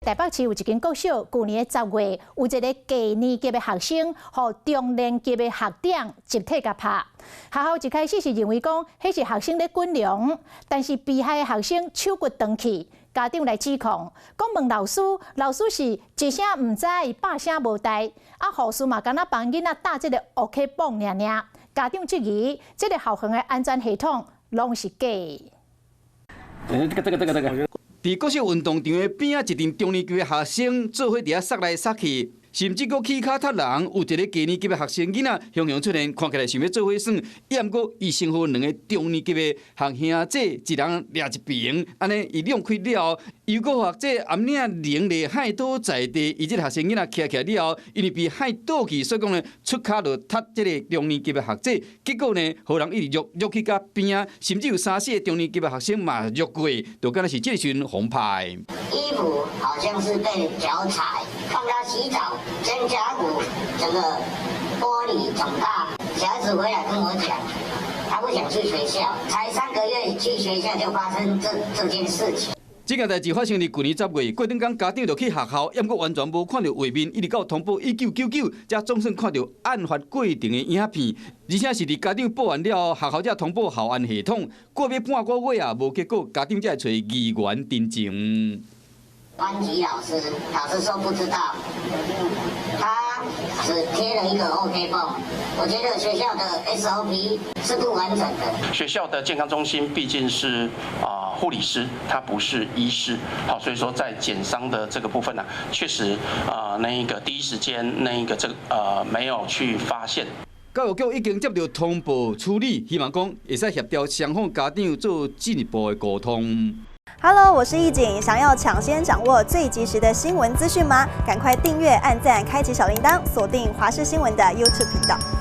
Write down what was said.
台北市有一間國小，舊年10月有一个低年級的學生，予中年級的學長集體共拍。學校一開始是認為講，彼是學生咧滾龍，但是被害的學生手骨斷去，家長來指控，講問老師，老師是一聲毋知，百聲無代，啊護士嘛敢若幫囡仔貼這个 OK 繃爾爾。家長質疑，這个校園的安全系統攏是假的。這個這個這個這個。佇國小運動場的邊仔，一陣中年級的學生做伙佇遐捒來捒去，甚至閣起跤踢人。有一个低年級的學生囡仔，雄雄出現，看起來想欲做伙耍，抑毋過伊先予兩个中年級的學兄弟一人掠一爿，按呢伊讓開了後，又閣學姐頷領鈴咧害倒在地，伊這个學生囡仔徛起來了後，因為被害倒去，所以講呢出跤就踢這个中年級的學姐，結果呢，予人一直虐虐去到邊仔，甚至有三四个中年級的學生嘛虐過，就敢若是這個時陣予拍。衣服好像是被腳踩，幫他洗澡，肩胛骨整個玻璃腫大。小孩子回來跟我講，他不想去學校，才3個月去學校就發生這件事情。這件代誌發生佇舊年10月，過兩工家長就去學校，猶閣完全無看著畫面，一直到通報1999，才總算看著案發過程的影片。而且是佇家長報案了後，學校才通報校安系統。過欲半個月也無結果，家長才會揣議員陳情。班級老師，老師說不知道，他只貼了一個 OK 繃。我覺得學校的 SOP 是不完整的。學校的健康中心畢竟是啊護理師，他不是醫師，好，所以說在檢傷的這個部分呢，確實啊那一個第一時間那一個這個沒有去發現。教育局已經接著通報處理，希望講會使協調雙方家長做進一步的溝通。 Hello，我是易景，想要搶先掌握最及時的新聞資訊嗎？趕快訂閱、按讚、開啟小鈴鐺，鎖定華視新聞的 YouTube 頻道。